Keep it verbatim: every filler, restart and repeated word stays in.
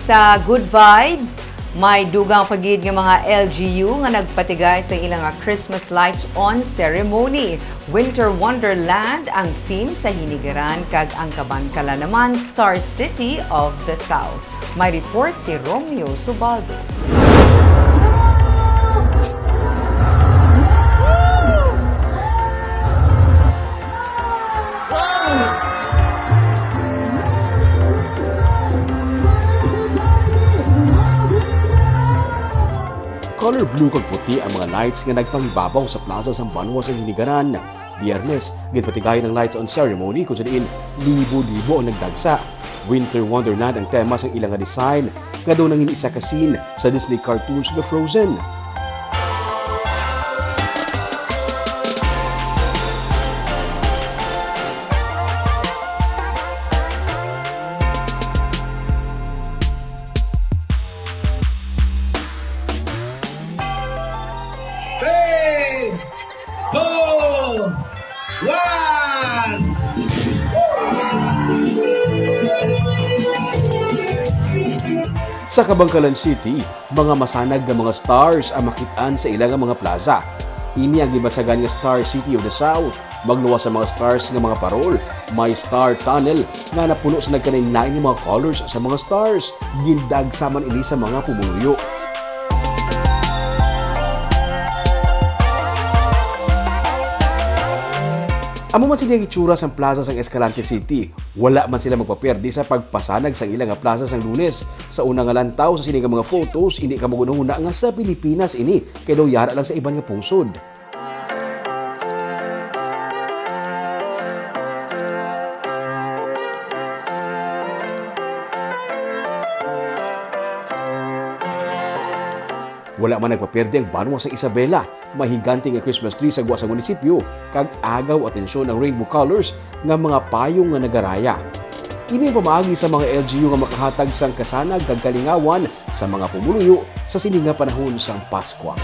Sa Good Vibes, may dugang pa gid nga mga L G U nga nagpatigay sa ilang nga Christmas lights on ceremony. Winter Wonderland ang theme sa hinigaran, kag ang Kabankalan naman, Star City of the South. May report si Romeo Subaldo. Color blue kag puti ang mga lights nga nagpangibabaw sa plaza sang banwa sa Hinigaran. Biyernes, ginpatigayon ang lights on ceremony, kung sa diin libo-libo ang nagdagsa. Winter Wonderland ang tema sang ila nga design, nga daw nangin isa ka scene sa Disney cartoons nga Frozen. Three, two, one. Sa Kabankalan City, mga masanag nga mga stars ang makit-an sa ila nga mga plaza. Ini ang ginbansagan nga Star City of the South. Magluwas sa mga stars nga mga parol, may star tunnel nga napuno sa nagkalain-lain nga mga colors sa mga stars. Gindagsa man ini sa mga pumuluyo. Amo man sini ang itsura sang plaza sang Escalante City. Wala man sila magpaperde sa pagpasanag sang ila nga plaza sang Lunes. Sa una nga lantaw sa sini nga mga photos, indi ka maghunahuna nga sa Pilipinas ini, kay daw yara lang sa iban nga pungsod. Wala man nagpaperde ang banwa sa Isabela. May higante nga Christmas tree sa gwa sa munisipyo, kag agaw atensyon ang rainbow colors nga mga payong nga nagaraya. Ini ang pamaagi sa mga L G U nga makahatag sang kasanag kag kalingawan sa mga pumuluyo sa sini nga panahon sang Paskwa.